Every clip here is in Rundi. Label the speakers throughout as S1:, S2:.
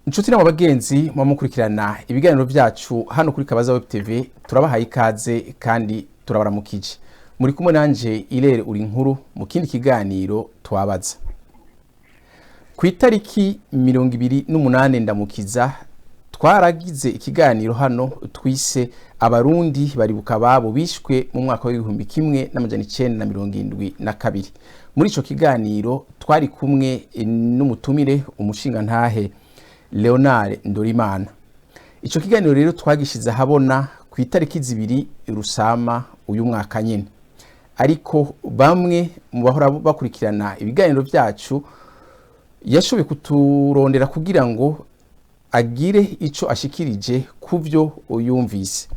S1: Inshuti n'abo bagenzi mukurikirana ibiganiro byacu hano kuri Kabaza Web TV, turabahaye ikaze kandi turabaramukije. Muri kumwe nanje Irere uri nkuru mu kindi kiganiro twabaza. Ku itariki 28 Ndamukiza twaragize ikiganiro hano twise "Abarundi baribuka ababo bishwe mu mwaka w'1972". Muri ico kiganiro twari kumwe n'umutumire, umushingantahe Leonard Ndorimana. Ico kiganiro rero twagishize ahabona ku itariki 2 Rusama uyu mwaka nyene, ariko bamwe mu bahora bakurikirana ibiganiro byacu yashoboye kuturondera kugira ngo agire ico ashikirije ku byo yumvise.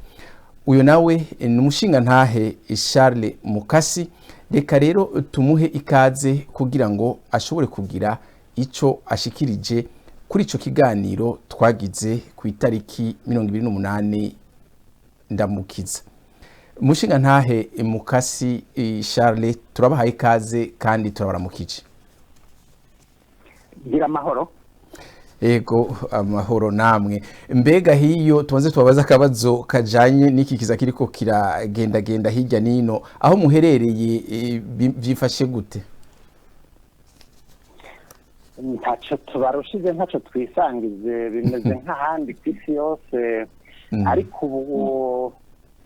S1: Uyu nawe ni umushingantahe Charles Mukasi. Reka rero tumuhe ikaze kugira ngo ashobore kugira ico ashikirije kuri ico kiganiro twagize ku itariki 28 Ndamukiza. Umushingantahe Mukasi Charles, turabahaye ikaze kandi turabaramukije.
S2: Gira amahoro.
S1: Ego, amahoro namwe. Mbega hiyo tubanze tubabaza akabazo kajanye n'iki kiza kiriko kiragendagenda hirya nino, aho muherereye vyifashe gute?
S2: Ntaco tubarushize, ntaco twisangize, bimeze nk'ahandi ku isi yose. Ariko ubu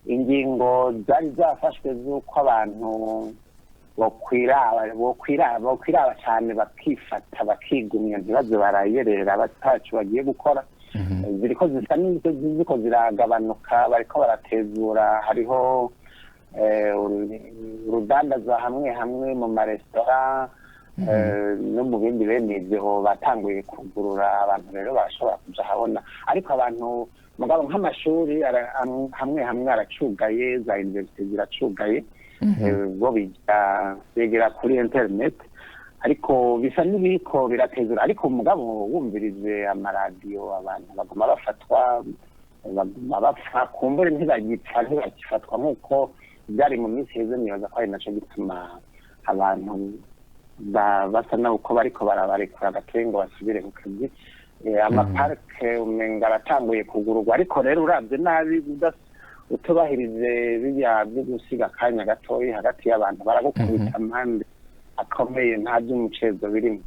S2: ingingo zari zafashwe z'uko abantu bokwiraba cyane, bakifata, bakigumya, ntibaze barayerera batacu bagiye gukora, ziriko zisa n'izo ziriko ziragabanuka, bariko baratezura. Hariho urudandaza hamwe hamwe mu maresitora no mu bindi bene ivyo batanguye kugurura. Abantu rero barashobora kuja habona, ariko abantu mugabo nk'amashuri hamwe hamwe aracugaye, za université ziracugaye, bo bigira kuri internet, ariko bisa n'ibiriko biratezura. Ariko mugabo wumvirije amaradiyo, abantu baguma bafatwa, baguma bapfa. Kumbure ntibagipfa, ntibagifatwa nk'uko byari mu minsi iheze. Nibaza ko ari naco gituma abantu basa n'uko bariko barabarekura gatoyi ngo basubire ku kazi. Amaparike umenga aratanguye kugururwa, ariko rero uravye nabi, utubahirize birya byo gusiga akanya gatoyi hagati y'abantu, baragukubita amande akomeye, nta by'umucezo birimo.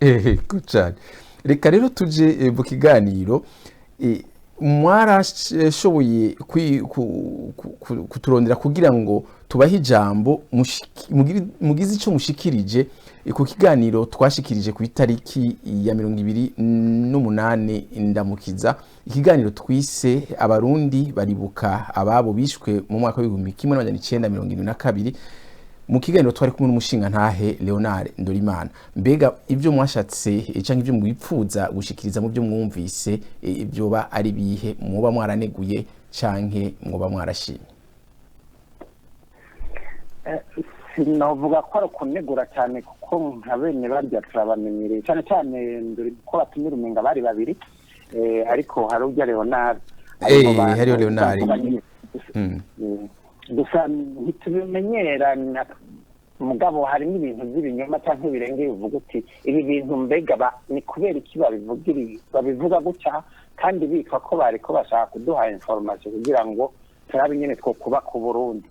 S1: Ego cane. Reka rero tuje mu kiganiro. Mwarashoboye kuturondera kugira ngo tubahe ijambo, mugize ico mushikirije ku kiganiro twashikirije ku itariki ya 28 Ndamukiza, ikiganiro twise "Abarundi baribuka ababo bishwe mu mwaka w'1972". Mu kiganiro twari kumwe n'umushingantahe Leonard Ndorimana. Mbega ibyo mwashatse canke ibyo mwipfuza gushikiriza mu byo mwumvise byoba ari bihe mwoba mwaraneguye canke mwoba mwarashimye?
S2: Sinovuga ko ari ukunegura cyane, kuko nka bene barya turabamenyereye cyane cyane mbere ko batumira. Umenga bari babiri, ariko hari urya Leonard.
S1: Hariho Leonard.
S2: Gusa ntitubimenyera. Mugabo harimo ibintu by'ibinyoma cyangwa birengeye, uvuga uti ibi bintu mbega ni kubera iki babivuga gutya, kandi bitwa ko bariko bashaka kuduha information kugira ngo turabe nyene two kuba ku Burundi.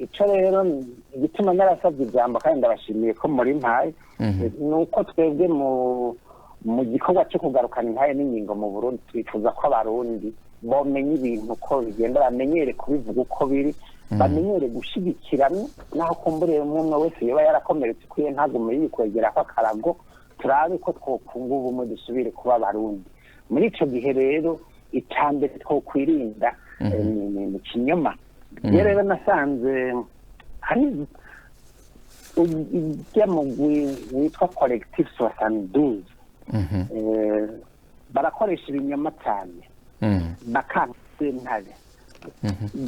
S2: Ico rero igituma narasabye ijambo, kandi ndabashimiye ko muri mpaye, ni uko twebwe mu gikorwa cyo kugarukana intahe n'ingingo mu Burundi twifuza ko Abarundi bomenya ibintu uko bigenda, bamenyere kubivuga uko biri, bamenyere gushigikirana, naho kumbure umwe wese yoba yarakomeretse ukwiye ntagume yikwegera ko akarago. Turabe ko twokunga ubumwe, dusubire kuba Abarundi. Muri ico gihe rero icambere twokwirinda ni kinyoma. Iyo rero nasanze hari ujya mugwi witwa Collectif 72, barakoresha ibinyoma cyane, bakanka sentare,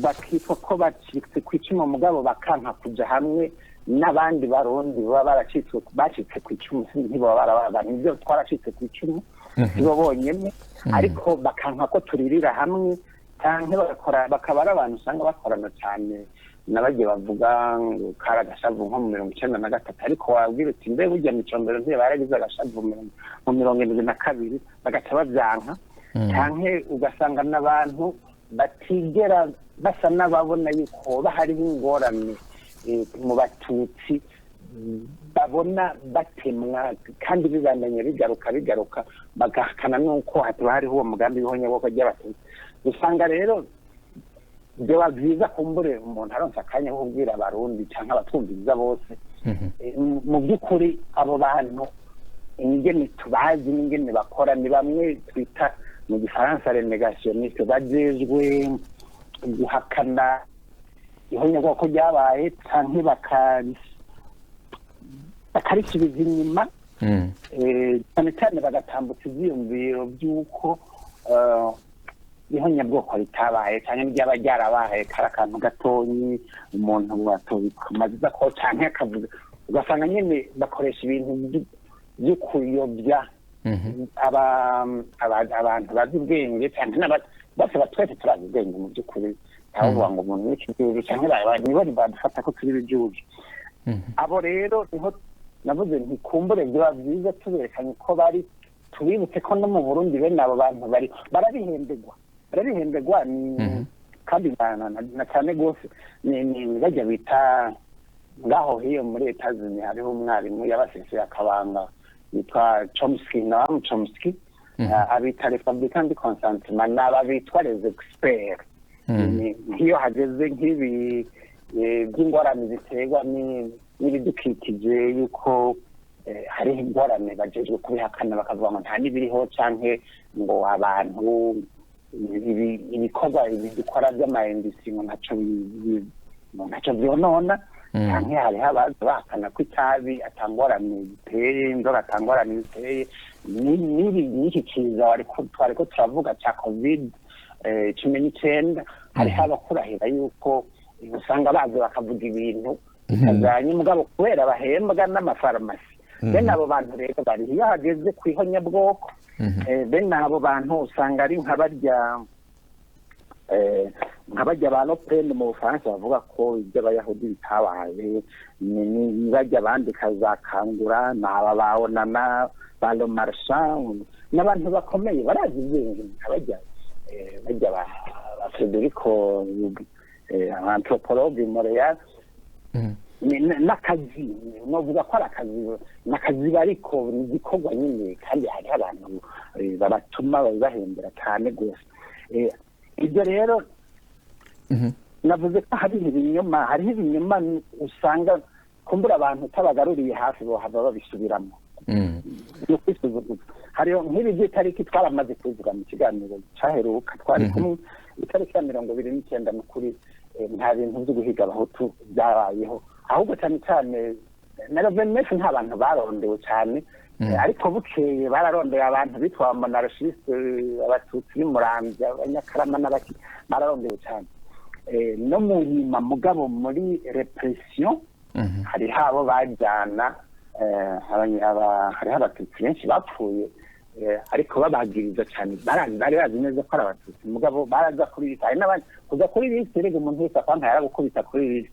S2: bakitwa ko bacitse ku icumu, mugabo bakanka kuja hamwe n'abandi Barundi baba baracitse, bacitse ku icumu. Ntibaba barababa nibyo twaracitse ku icumu, sibo bonyene, ariko bakanka ko turirira hamwe, canke bakora bakaba ari abantu usanga bakorana cyane. Nabagiye bavuga ngo kari agashavu nko mu 93, ariko wabwira uti: "Mbe burya Micombero ntiyo baragize agashavu mu 72?" Bagaca bavyanka, canke ugasanga n'abantu batigera basa n'ababona yuko hoba hariho ingorane mu Batutsi, babona batemwa kandi bibandanya bigaruka bigaruka, bagahakana n'uko hataba hariho uwo mugambi w'ihonyabwoko ry'Abatutsi. Usanga rero byoba byiza kumbure umuntu aronse akanya ko kubwira Abarundi canke abatwumviriza bose, mu by'ukuri abo bantu ingene tubazi n'ingene bakora, ni bamwe twita mu Gifaransa les négationnistes, bajejwe guhakana ihonyabwoko ryabaye canke bakarisubiza inyuma, cyane cyane bagatambutsa ivyiyumviro by'uko ihonyabwoko ritabaye, canke ryaba ryarabaye kari akantu gatonyi umuntu atobikomeza ko, canke akavuga, ugasanga nyene bakoresha ibintu vyo kuyobya abantu bazi ubwenge canke bose. Batwese turazi ubwenge mu by'ukuri, ntawuvuga ngo umuntu n'ikijuju canke nibo badufata ko turi ibijuju. Abo rero niho navuze nti kumbure biba byiza tuberekanye ko bari, tubibutse ko no mu Burundi bene abo bantu bari, barabihemberwa, barabihemberwa kandi na cyane rwose. Ni bajya bita ngaho hiyo muri Etazuni, hariho umwarimu yabaseseye akabanga yitwa Chomsky, Noam Chomsky, abita les fabricants du consentement, n'aba bitwa les experts. Nk'iyo hageze nk'ibi by'ingorane ziterwa n'ibidukikije, yuko hariho ingorane, bajejwe kubihakana, bakavuga ngo nta n'ibiriho, canke ngo abantu ibikorwa ibi dukora by'ama-industries ngo ntaco ngo ntaco vyonona, canke hariho abaza bahakana ko itabi atangorane ziteye, inzoga atangorane ziteye. N'iki kiza twariko turavuga ca COVID 19, hariho abakurahira yuko usanga baza bakavuga ibintu bitajanye, mugabo kubera bahembwa n'amafarumasi. Bene abo bantu rero bari iyo hageze ku ihonyabwoko, bene abo bantu usanga ari nka barya ba Le Pen mu Bufaransa bavuga ko iby'Abayahudi bitabaye, ni bajya bandika za Kangura, ni aba ba Onana, ba Le Marchand, n'abantu bakomeye barazi ubwenge, nka bajya ba Federico, anthropologue Montreal. N'akazi novuga ko ari akazi, n'akazi bariko, ni igikorwa nyine, kandi hariho abantu babatuma babibahembera cyane rwose. Ibyo rero navuze ko hariho ibinyoma, hariho ibinyoma usanga kumbura abantu utabagaruriye hafi bohava babisubiramo. Ni ukwisuzuguza. Hariho nk'ibi by'itariki twaramaze kubivuga mu kiganiro caheruka twari kumwe, itariki ya 29. Ni ukuri nta bintu byo guhiga Abahutu byabayeho, ahubwo cyane cyane na le 29 nta bantu barondewe cyane. Ariko bukeye bararondeye abantu bitwa monarchiste, Abatutsi b'Imuramvya, Abanyakarama n'abaki, bararondewe cyane. No mu nyuma mugabo muri répression hariho abo bajyana, hariho Abatutsi benshi bapfuye, ariko babagiriza cyane bari bazi neza ko ari Abatutsi, mugabo baraza kuri liste. Hari n'abandi kuza kuri liste, rega umuntu wese akwanga yaragukubita kuri liste,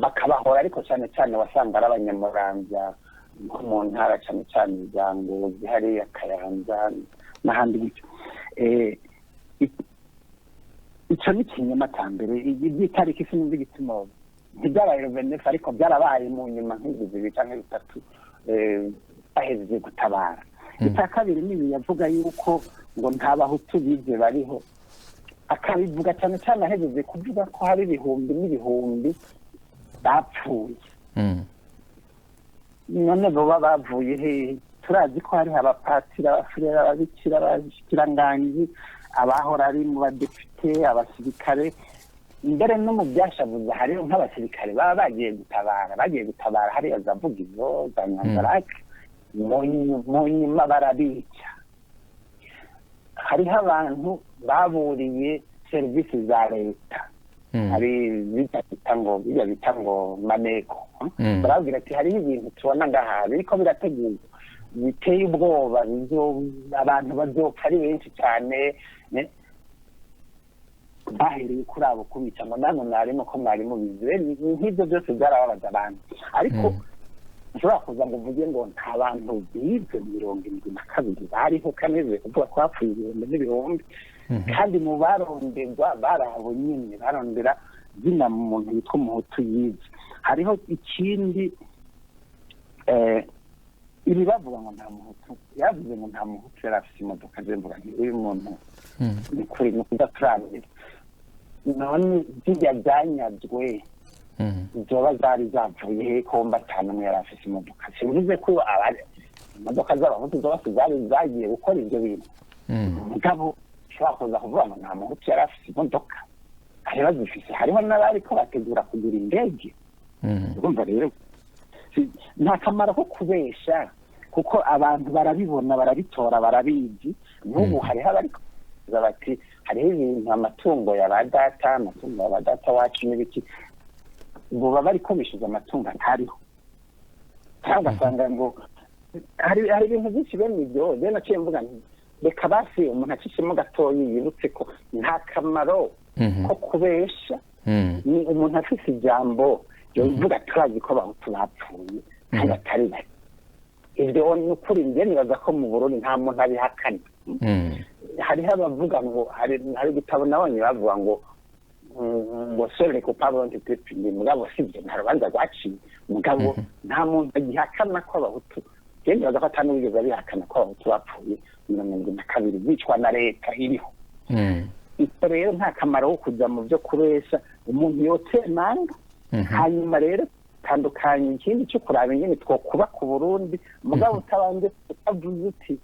S2: bakabahora. Ariko cyane cyane wasanga ari Abanyamuramvya, nko mu ntara cyane cyane za Ngozi, hariya Kayanza n'ahandi gutyo. Ico ni ikinyoma ca mbere. Iby'itariki sinzi igituma ntibyabaye le 29, ariko byarabaye mu nyuma nk'indwi 2 canke 3 bahejeje gutabara. Icya kabiri ni ibi yavuga yuko ngo nta Bahutu bize bariho, akabivuga cyane cyane ahejeje kuvuga ko hari ibihumbi n'ibihumbi bapfuye. None boba bavuye hehe? Turazi ko hariho abapatiri, abafurere, ababikira, abashikiranganji, abahora ari mu badepite, abasirikare, mbere no mu byashavuze hariho nk'abasirikare baba bagiye gutabara hariya za Vugizo, za Nyanzarake, mu nyuma barabica. Hariho abantu baburiye serivisi za leta, hari bijya bita ngo maneko, barabwira ati: "Hariho ibintu tubona ngaha biriko birategurwa biteye ubwoba, abantu bazopfa ari benshi cyane." Bahereye kuri abo kubica ngo namwe mwarimo ko mwari mubizi. Nk'ibyo byose byarababaza abantu, ariko nshobora kuza ngo uvuge ngo nta bantu bize 72 bariho, kandi bivuye kuvuga ko hapfuye ibihumbi n'ibihumbi, kandi mu baronderwa bari abo nyine barondera zina mu muntu witwa umuhutu yize. Hariho ikindi, ibi bavuga ngo nta muhutu, yavuze ngo nta muhutu yari afite imodoka. Je mvuga nti uyu muntu ni kuri ni kudaturabira. None zirya byanyazwe zoba zari zavuye he ko mba atanu umwe yari afise imodoka? Simvuze ko abari imodoka z'abahutu zose zari zagiye gukora ibyo bintu, mugabo ushobora kuza kuvuga ngo nta muhutu yari afise imodoka, hari bazifise, hariho n'abariko bategura kugura indege. Urumva rero nta kamaro ko kubesha, kuko abantu barabibona, barabitora, barabizi. N'ubu hariho abariko bati hariho ibintu, amatungo ya ba data, amatungo ya ba data wacu n'ibiki, boba bariko bishyuza amatungo atariho, cyangwa ugasanga ngo hari ibintu byinshi bene ibyo. Rero naciye mvuga nti reka basi umuntu acishemo gatoyi yibutse ko nta kamaro ko kubesha. Ni umuntu afise ijambo yovuga turazi ko abahutu bapfuye kandi atari bake. Ibyo ni ukuri, njye nibaza ko mu Burundi nta muntu abihakana. Hariho abavuga ngo hari igitabo nabonye bavuga ngo seuls les coupables ont été punis, mugabo sibyo, nta rubanza rwaciye, mugabo nta muntu agihakana ko abahutu, njye nibaza ko ata n'uwigeze abihakana ko abahutu bapfuye 72 bicwa na leta iriho. Icyo rero nta kamaro ko kujya mu byo kubesha, umuntu yotemanga. Hanyuma rero tandukanye ikindi cyo kuraba ingene twokubaka Uburundi, mugabo utabanje utavuze uti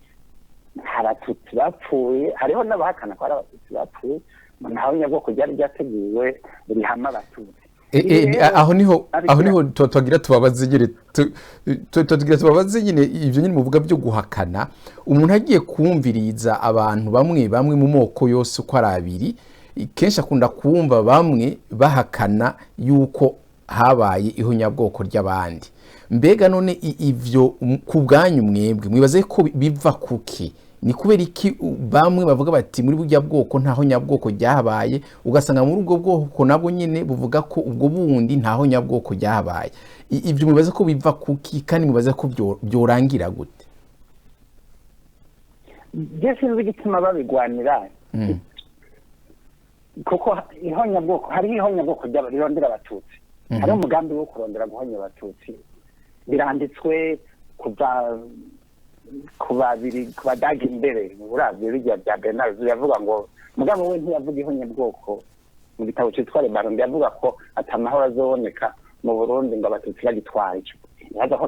S2: nta batutsi bapfuye. Hariho n'abahakana ko hari abatutsi bapfuye, ntaho nyabwoko ryari ryateguwe rihama abatutsi.
S1: Aho niho twagira tubabaze nyine, tugira tubabaze nyine ivyo nyine muvuga byo guhakana. Umuntu agiye kumviriza abantu bamwe bamwe mu moko yose uko ari abiri, kenshi akunda kumva bamwe bahakana yuko habaye ihonyabwoko ry'abandi. Mbega none ivyo ku bwanyu mwebwe mwibaze ko biva kuki? Ni kubera iki bamwe bavuga bati muri burya bwoko ntaho nyabwoko ryahabaye, ugasanga muri ubwo bwoko nabwo nyine buvuga ko ubwo bundi ntaho nyabwoko ryahabaye? Ibyo mubaze ko biva kuki, kandi mubaze ko byorangira gute?
S2: Njye sinzi igituma babigwanira, kuko ihonyabwoko, hariho ihonyabwoko rirondera abatutsi, hariho umugambi wo kurondera guhonya abatutsi, biranditswe kuva ku babiri, ku badaga imbere. Uravye bijya bya Bernard yavuga ngo, mugabo we ntiyavuga ihonyabwoko mu gitabo citwa Le Barundi, yavuga ko atamahoro azoboneka mu Burundi ngo abatutsi bagitwaye. Ico yaza ko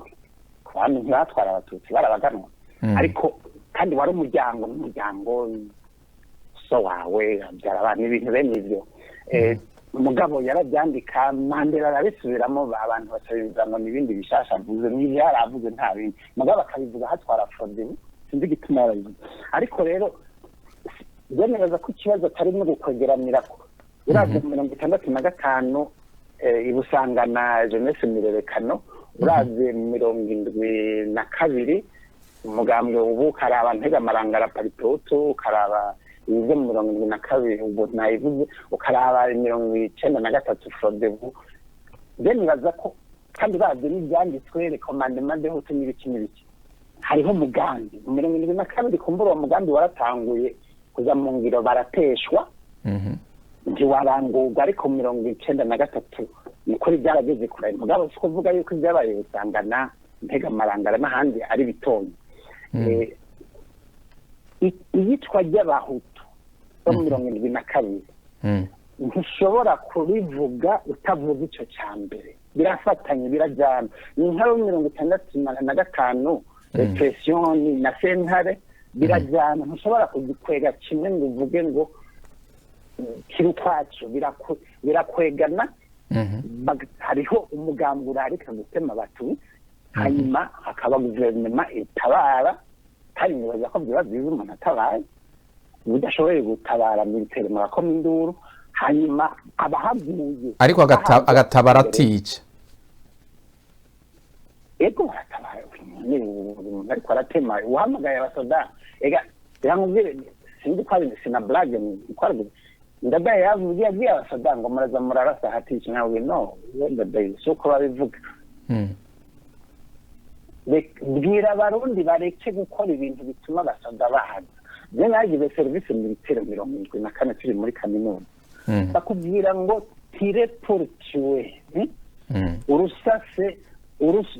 S2: ku bami ntibatwara abatutsi, barabaganwa, ariko kandi wari umuryango n'umuryango, so wawe abyara abana, ibintu bene ivyo. Mugabo yarabyandika, Mandela arabisubiramo, abantu basabiza ngo n'ibindi bishasha avuze, n'ibyo yaravuze nta bindi, mugabo akabivuga hatwara Frodebu, sinzi igituma yarabivuze. Ariko rero byemeza ko ikibazo atari no gukwegeranira ko uravye mu 65 ibusangana jeunesse mirerekano, uravye mu 72 umugambwe ubu, ukaraba ntega marangara palipehutu, ukaraba ibize mu 72 ubwo nayivuze, ukaraba 93 Frodebu. Je nibaza ko kandi bazi n'ibyanditswe, le commandement de Hutu n'ibiki n'ibiki, hariho umugambi mu 72. Kumbura uwo mugambi waratanguye kuza mu ngiro, barateshwa, ntiwarangurwa, ariko 93 nukuri byarageze kure. Mugabo si kuvuga yuko ibyabaye usangana ntega marangara n'ahandi ari bitoyi. Iyicwa ry'abahutu bo mu 72 ntushobora kubivuga utavuga ico ca mbere, birafatanye, birajyana. Ni nk'abo 65 répression na sentare birajyana, ntushobora kugikwega kimwe ngo uvuge ngo kiri ukwaco, birakwegana. Hariho umugambi urarika gutema abatutsi, hanyuma hakaba guverinoma itabara, kandi nibaza ko biba byiza umuntu atabaye, udashoboye gutabara militaire murakoma induru, hanyuma abahaguye
S1: Ariko agatabara atica.
S2: Ego, baratabara umuntu ariko aratema, uhamagaye abasoda. Ega biramubwire, sinzi ko ari sina blague, ko ari Ndadaye yavuze, yabwiye abasoda ngo muraza murarasa hatica. Nawe no we Ndadaye si uko babivuga. Bwira Abarundi bareke gukora ibintu bituma abasoda bahaza. Je nagize service militaire 74 turi muri kaminuza. Bakubwira ngo "tire pour tuer", Urusase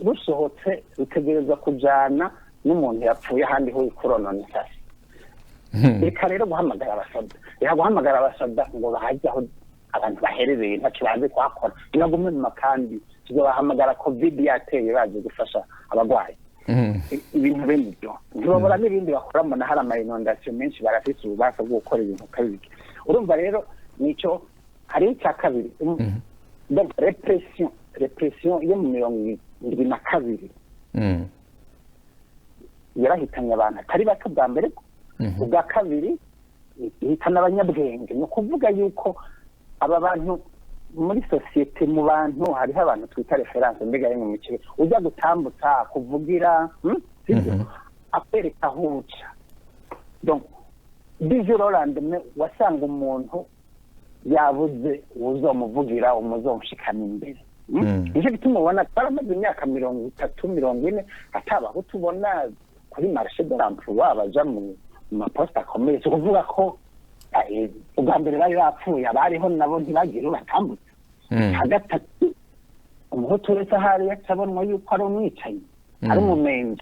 S2: rusohotse rutegerezwa kujana n'umuntu yapfuye, ahandi ho kuronona isase. Reka rero guhamagara abasoda, reka guhamagara abasoda ngo bahaze aho abantu baherereye, ntacyo bazi kuhakora. Nibagume mu makambi, tuzobahamagara COVID yateye baje gufasha abagwayi. Ibintu bene ibyo ntibabura n'ibindi bakora. Mbona hari ama inondations menshi, barafise ububasha bwo gukora ibintu kabiri. Urumva rero nico. Hariho icya kabiri, donc répression yo mu 72 yarahitanye abantu atari bato bwa mbere. Ubwa kabiri, ihitana abanyabwenge. Ni ukuvuga yuko aba bantu muri société, mu bantu hariho abantu twita références. Mbega rimwe mu kigo ujya gutambutsa kuvugira, sibyo? Akwereka aho uca. Donc du jour au lendemain wasanga umuntu yabuze uzomuvugira, umuzomushikana imbere. Nicyo gituma ubona twaramaze imyaka 30, 40 atabaho tubona kuri marché de l'emploi baja mu ma postes akomeye. Si ukuvuga ko ubwa mbere bari bapfuye, abariho nabo ntibagire batambutse. Gatatu, Umuhutu wese ahari acabonwa yuko ari umwicanyi, ari umumenji.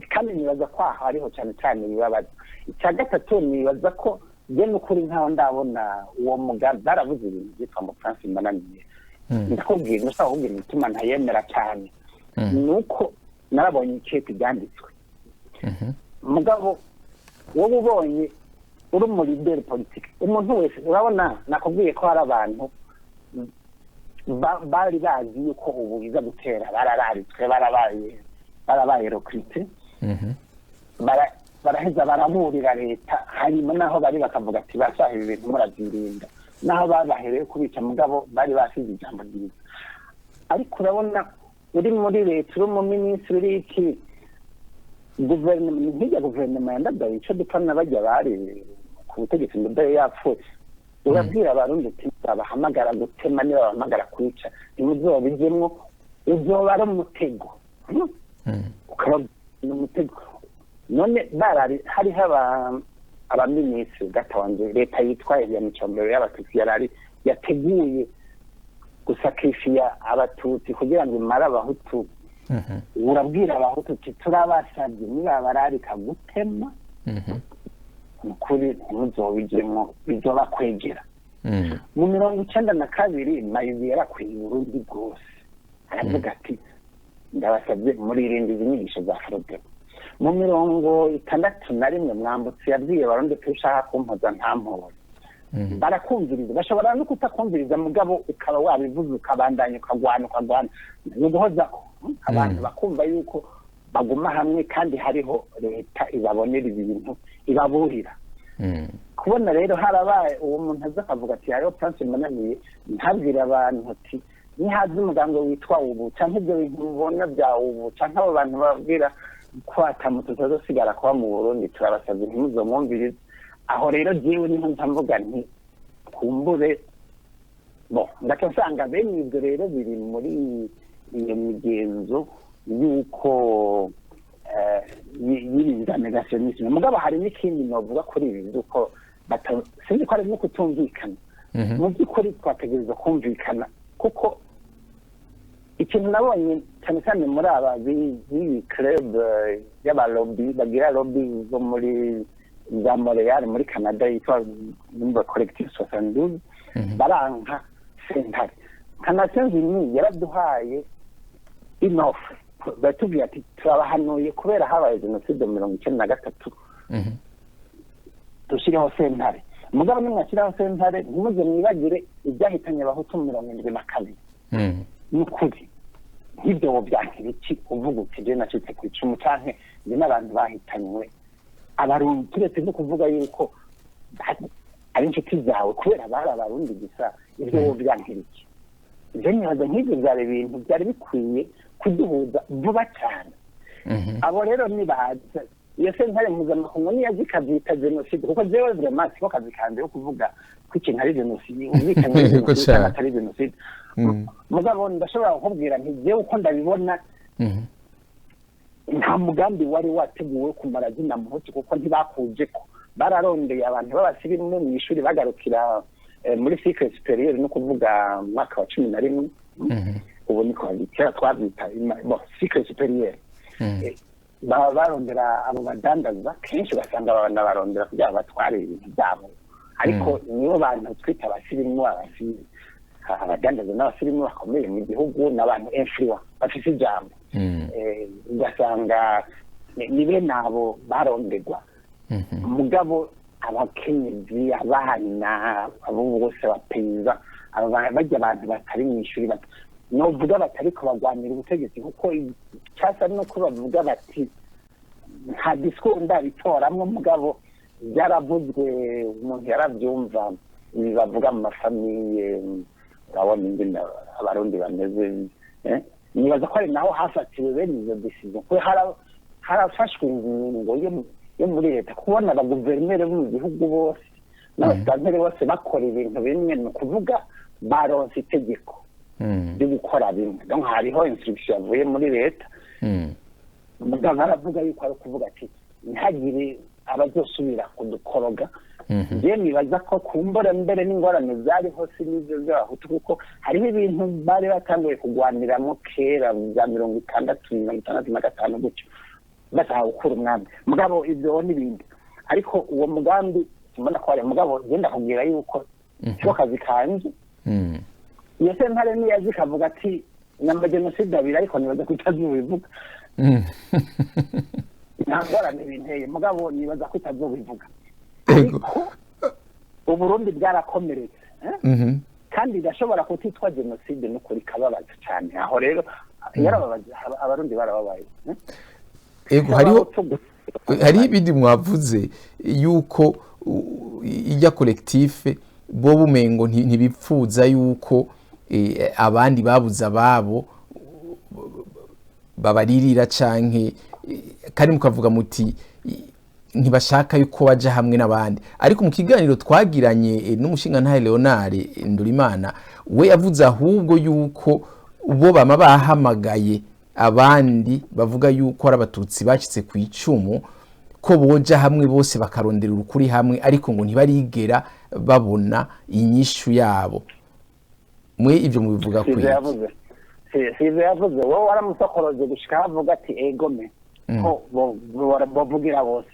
S2: Kandi nibaza ko aho hariho cyane cyane bibabaza. Icya gatatu, nibaza ko njye n'ukuri nkaho ndabona uwo mugambi barabuze ibintu byitwa ngo plan Simbananiye. Ndakubwira, ndashaka kukubwira igituma ntayemera cyane. Ni uko narabonye ikete ryanditswe. Mugabo wowe ubonye uri umu leader politique, umuntu wese, urabona nakubwiye ko hari abantu bari bazi yuko ubu iza gutera, barararitswe, barabaye recrutés, baraheza baraburira leta. Hanyuma naho bari bakavuga ati basaha ibi bintu murabyirinda, naho babahereye kubica, mugabo bari basize ijambo ryiza. Ariko urabona uri muri leta, uri mu minisitiri, uri iki, guverinoma nk'ijya, guverinoma ya Ndadaye, icyo dupfa na bajya bari ku butegetsi Ndadaye yapfuye, urabwira Abarundi uti babahamagara gutema, niba babahamagara kwica ntimuzobijemwo, uzoba ari umutego. Ukababwira umutego. None barari hariho abaminisitiri gatonze leta yitwa ya Micombero y'Abatutsi yarari yateguye gusacrifier Abatutsi kugira ngo imare Abahutu. Urabwira Abahutu uti turabasabye nibabararika gutema, nukuri ntimuzobijemwo, bizoba kwegera. Mu 92 Mayubi yarakwiye Uburundi bwose, aravuga ati ndabasabye muririnda izi nyigisho za Frodebu. Mu 61 Mwambutse yabwiye Abarundi ko ushaka kumpoza ntampore. Barakumviriza, bashobora no kutakumviriza, mugabo ukaba wabivuze, ukabandanya, ukagwana, ukagwana, ni uguhozako abantu bakumva yuko baguma hamwe kandi hariho leta ibabonera ibintu, ibaburira. Kubona rero harabaye uwo muntu aza akavuga ati hariho plan Simbananiye, ntabwire abantu ati nihaza umuganga witwa ubu canke ibyo bintu mubona bya ubu, canke abo bantu babwira ko atamutu tutazosigara kuba mu Burundi, turabasabye ntimuzomwumvirize. Aho rero jewe niho nca mvuga nti kumbure bo ndaca nsanga bene ibyo rero biri muri iyo migenzo y'uko y'ibi bya négationnisme. Mugabo hari n'ikindi novuga kuri ibi by'uko sinzi ko ari no kutumvikana. Mu by'ukuri twategereza kumvikana, kuko ikintu nabonye cyane cyane muri aba b'iyi club y'aba lobby, bagira lobby zo muri za Montreal muri Canada, yitwa numva Collectif 72, baranka sentare. Nka Nations Unies yaraduhaye une offre, batubwiye ati turabahanuye kubera habaye jenoside mu 93, dushyireho sentare. Mugabo nimwashyiraho sentare ntimuze mwibagire ibyahitanye Abahutu mu 72. Ni ukuri nk'ibyo wobyakira iki uvuga uti je nacitse ku icumu canke njye n'abantu bahitanywe Abarundi, turetse no kuvuga yuko ari inshuti zawe kubera bari Abarundi gusa? Ibyo wobyakira iki? Ibyo nibaza nk'ibyo byari ibintu byari bikwiye kuduhuza vuba cyane. Abo rero nibaza Iyo sentare mpuzamakungu niyo ikabyita jenoside, kuko jewe vraiment siko kazi kanje ko kuvuga ko ikintu ari jenoside, ubwicanyi ari jenoside cyangwa atari jenoside. Mugabo ndashobora kukubwira nti jewe uko ndabibona, nta mugambi wari wateguwe kumara zina muhutu, kuko ntibakuje ko bararondeye abantu b'abasirimu mu ishuri bagarukira muri cycle supérieur, no kuvuga mwaka wa 11. Ubu niko kera twabyita, bon, cycle supérieur. Baba barondera abo badandaza, kenshi ugasanga babana barondera kugira ngo batware ibintu byabo, ariko nibo bantu twita abasirimu, abadandaza n'abasirimu bakomeye mu gihugu, n'abantu influents bafise ijambo. Ugasanga ni bene abo barondegwa. Mugabo abakenyezi, abana, abo bose bapenza bajya, abantu batari mu ishuri, novuga batariko bagwanira ubutegetsi, kuko cyasa nuko bavuga bati nta discours ndabitoramwo. Mugabo byaravuzwe, umuntu yarabyumva, ibi bavuga mu ma familles. Urabona ingene Abarundi bameze. Nibaza ko ari naho hafatiwe bene izo décisions, kuko harafashwe ingingo yo muri leta. Kubona abaguverineri bo mu gihugu bose n'abasitanteri bose bakora ibintu bimwe, ni ukuvuga baronse itegeko ryo gukora bimwe. Donc hariho instruction yavuye muri leta. Mugabo aravuga yuko ari ukuvuga ati ntihagire abazosubira kudukoroga. Njye nibaza ko kumbura mbere n'ingorane zariho si n'ivyo by'Abahutu, kuko hariho ibintu bari batanguye kugwaniramo kera bya 60, 65 gutyo, bashaka gukura umwami. Mugabo ibyo n'ibindi, ariko uwo mugambi simbona ko ari. Mugabo genda kubwira yuko siko kazi kanje. Iyo sentare niyazi ikavuga ati namba jenoside abiri, ariko nibaza ko itazobivuga. Nta ngorane binteye, mugabo nibaza ko itazobivuga. Ariko Uburundi bwarakomeretse, eh? Kandi igashobora kutitwa jenoside, n'ukuri ikababaza cyane. Aho rero yarababaza, Abarundi barababaye, eh?
S1: Ego, hariho ibindi mwavuze yuko ijya collectif bo bumengo ntibipfuza yuko abandi babuze ababo babaririra canke kandi mukavuga muti ntibashaka yuko baja hamwe n'abandi. Ariko mu kiganiro twagiranye n'umushingantahe Leonard Ndurimana, we yavuze ahubwo yuko bo bama bahamagaye abandi bavuga yuko ari Abatutsi bacitse ku icumu, ko boja hamwe bose bakarondera urukuri hamwe, ariko ngo ntibarigera babona inyishu yabo. Mwe ivyo mubivuga
S2: Sivyo
S1: kwiki?
S2: yavuze. Sivyo yavuze. Wowe waramusokoroje gushika avuga ati egome ko bovugira bose.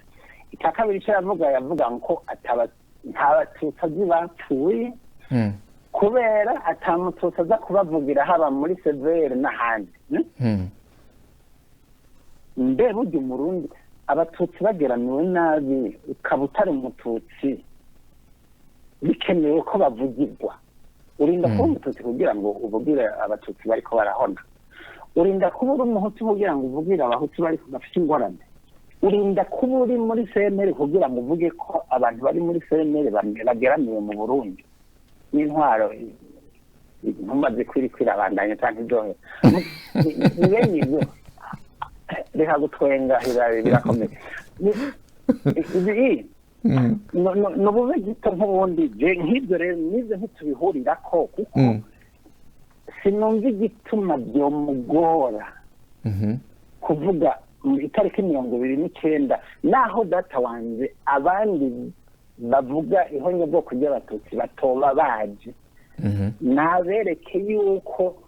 S2: Icya kabiri icyo yavuga, yavuga ngo ataba nta Batutsi azi bapfuye, kubera atamututsi aza kubavugira haba muri CVR n'ahandi. Mbe burya Umurundi, Abatutsi bageramiwe nabi, ukaba utari Umututsi, bikenewe ko bavugirwa? Urinda kuba Umututsi kugira ngo uvugire Abatutsi bariko barahona? Urinda kuba uri Umuhutu kugira ngo uvugire Abahutu bari bafite ingorane? Urinda kuba uri muri CNL kugira ngo uvuge ko abantu bari muri CNL bageramiwe mu Burundi n'intwaro ntumaze kwiri kwirabandanya canke iryohe? Ni bene ivyo. Reka gutwenga, birakomeye. Ibi no bube gito nk'ubundi. Je nk'ibyo rero n'ibyo ntitubihurirako, kuko sinumva igituma byomugora kuvuga mu itariki 29, naho data wanje abandi bavuga ihonyabwoko ry'Abatutsi batoba baje, nabereke yuko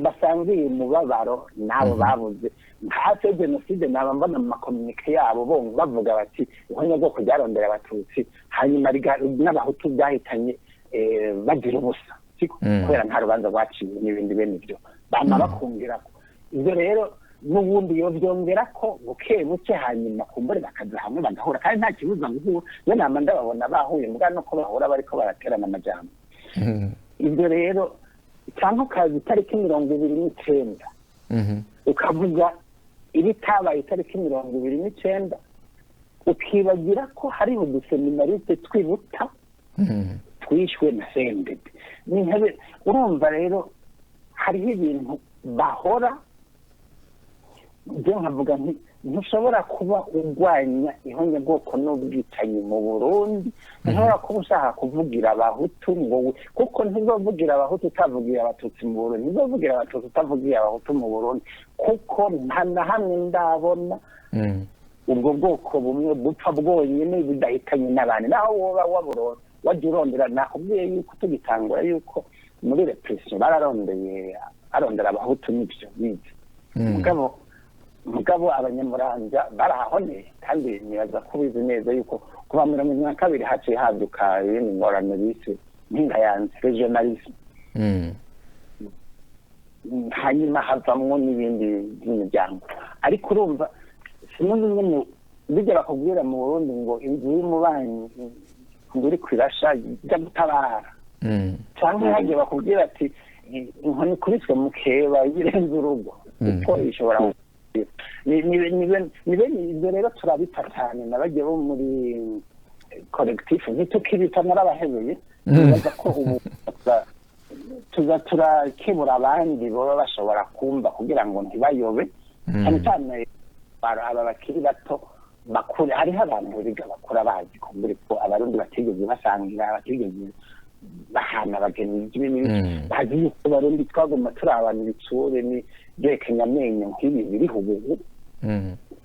S2: basangiye umubabaro n'abo babuze nka jenoside. Naba mbona mu ma communiqués yabo bo bavuga bati ihonyabwoko ryarondera Abatutsi, hanyuma n'Abahutu byahitanye bagira ubusa, siko? Kubera nta rubanza rwaciwe n'ibindi bene ibyo bama bakongera ko ibyo rero n'ubundi iyo byongera ko buke buke, hanyuma kumbure bakaza hamwe bagahura, kandi nta kibuza guhura. Yo nama ndababona bahuye, mbwa nuko bahura bariko baraterana amajambo. Ibyo rero, cyangwa ukaza itariki 29 ukavuga ibitabaye itariki 29, ukibagira ko hariho uduseminaristes twibuta twishwe na CNDD ni urumva rero hariho ibintu bahora. Byo nkavuga nti ntushobora kuba urwanya ihonyabwoko n'ubwicanyi mu Burundi, ntushobora kuba ushaka kuvugira abahutu ngo kuko ntizovugira abahutu utavugira abatutsi mu Burundi, ntizovugira abatutsi utavugira abahutu mu Burundi, kuko nta na hamwe ndabona ubwo bwoko bumwe bupfa bwonyine budahitanye n'abandi. Naho woba waburo wajya urondera, nakubwiye yuko tugitangura yuko muri répression bararondeye, arondera abahutu n'ibyo n'ibyo, mugabo abanyamuramvya barahahoneye. Kandi nibaza ko ubizi neza yuko kuva 72 haciye haduka ibindi ngorane bise mpinga yanze régionalisme, hanyuma havamwo n'ibindi by'imiryango. Ariko urumva sinzi nyene bijya bakubwira mu Burundi ngo inzu y'umubanyi ngo iri kwirasha jya gutabara, canke hagiye bakubwira ati inkoni ikubiswe mu keba irenze urugo kuko ishobora ni bene ibyo. Rero turabipfa cyane n'abagiye bo muri collectif, ntitukibita, narabahebeye. Nibaza ko ubu tuza turakebura abandi baba bashobora kumva kugira ngo ntibayobe, cyane cyane aba bakiri bato bakure. Hariho abantu biga bakura bazi kumbure ko abarundi batigeze basangira, batigeze bahana abageni n'ibindi, bazi yuko abarundi twaguma turi abantu ibitsure ni byerekenya amenyo nk'ibi biriho ubu.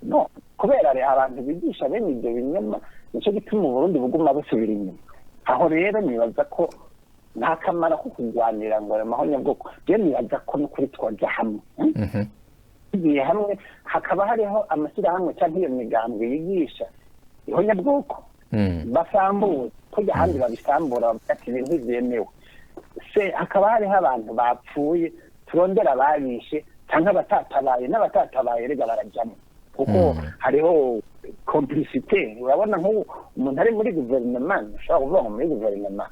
S2: No kubera rero abantu bigisha bene ibyo binyoma, nicyo gituma uburundi buguma busubira inyuma. Aho rero nibaza ko nta kamaro ko kurwanira ngo ayo mahonyabwoko. Rero nibaza ko n'ukuri twoja hamwe, tugiye hamwe hakaba hariho amashyirahamwe cyangwa iyo migambwe yigisha ihonyabwoko basambura kujya ahandi babisambura, bavuga ati ibintu ntibyemewe se. Hakaba hariho abantu bapfuye, turondera ababishe cyangwa abatatabaye. N'abatatabaye rega barajyamo kuko hariho complicité. Urabona nk'ubu umuntu ari muri guverinoma, ushobora kuvuga ngo muri guverinoma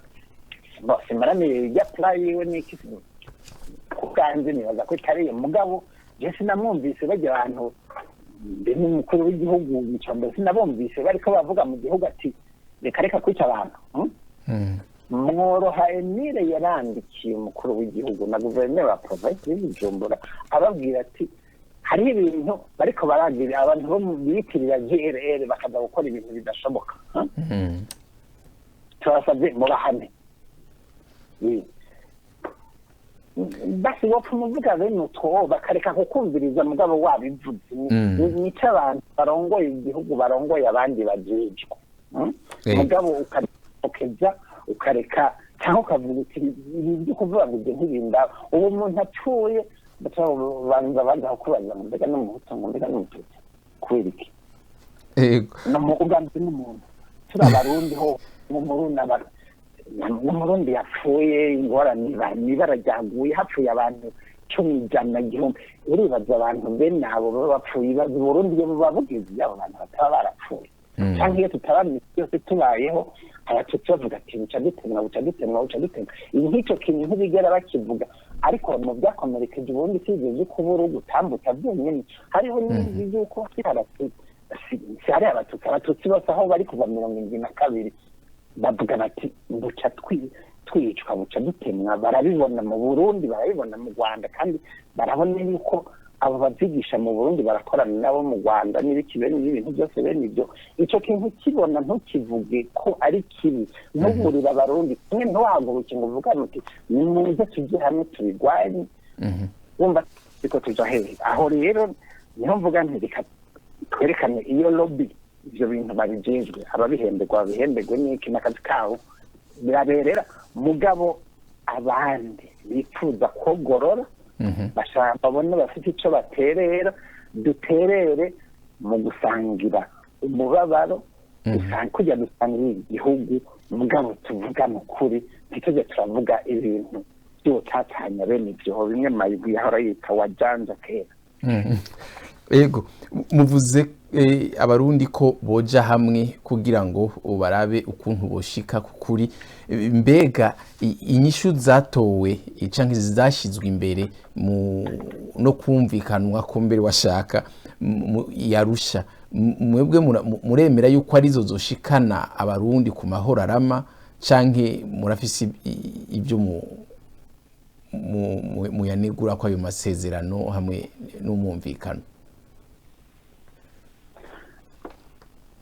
S2: bose maramiye ijya pura yiwe n'iki, ku bwanjye nibaza ko itari iyo. Mugabo je sinamwumvise bajya abantu mbe n'umukuru w'igihugu Micombero, sinabumvise bariko bavuga mu gihugu ati reka reka kwica abantu, Mworoha Emile yarandikiye umukuru w'igihugu na guverineri wa province y'Bujumbura, ababwira ati hariho ibintu bariko baragira abantu bo mu biyitirira GRR bakaza gukora ibintu bidashoboka, Turabasabye mubahane. Basi wopfa umuvuga bene utwo bakareka kukumviriza, mugabo wabivuze. Nico abantu barongoye igihugu, barongoye abandi bajejwe, Mugabo ukareka ukareka cyangwa ukavuga uti ibi byo kuvuga ngo ibyo ntibindaba. Ubu umuntu apfuye baca banza baza kukubaza ngo mbega n'umuhutu, ngo mbega n'umututsi, kubera iki? No mu ubwandu n'umuntu turi abarundi ho mu Murundi n'umurundi yapfuye ingorane ibara ryaguye hapfuye abantu 10, 100, 1000. Uribaza abantu bene abo baba bapfuye, ibaza Uburundi iyo buba bugeze abo bantu bataba barapfuye, cyangwa iyo tutaba misi yose tubayeho abatutsi bavuga ati buca dutemwa, buca dutemwa, buca dutemwa. Ibi nk'icyo kintu ntibigera bakivuga. Ariko mu byakomerekeje uburundi si ibyo byo kubura ugutambutsa byonyine, hariho n'ibindi by'uko hari abatutsi, si hari abatutsi, abatutsi bose aho bari kuva 72 bavuga bati buca twicwa, buca dutemwa. Barabibona mu Burundi, barabibona mu Rwanda, kandi barabona yuko abo bavyigisha mu Burundi barakorana nabo mu Rwanda n'ibiki bene ibintu byose bene ibyo. Ico kintu kibona ntukivuge ko ari kibi, ntuburire abarundi kimwe, ntuhaguruke ngo uvugane uti nimuze tujye hamwe tubigwanye. Wumva ariko tuja hehe? Aho rero niho mvuga nti reka twerekane iyo lobby, ivyo bintu babijejwe, ababihemberwa babihemberwe n'iki n'akazi kabo biraberera. Mugabo abandi bifuza kogorora bashaka babone bafite ico baterera, duterere mu gusangira umubabaro, kujya dusangira igihugu. Mugabo tuvugane ukuri, ntitujye turavuga ibintu by'ubutatanya bene ivyo bimwe Mayigwi yahora yita wajanja kera.
S1: Ego, muvuze abarundi ko boja hamwe kugira ngo barabe ukuntu boshika kukuri. Mbega inyishu zatowe canke zashizwe imbere mu no kumvikanwa ko mbere washaka yarusha, mwebwe muremera yuko arizo zoshikana abarundi ku mahoro arama, canke murafise ibyo muyanegura ko ayo masezerano hamwe n'umwumvikano?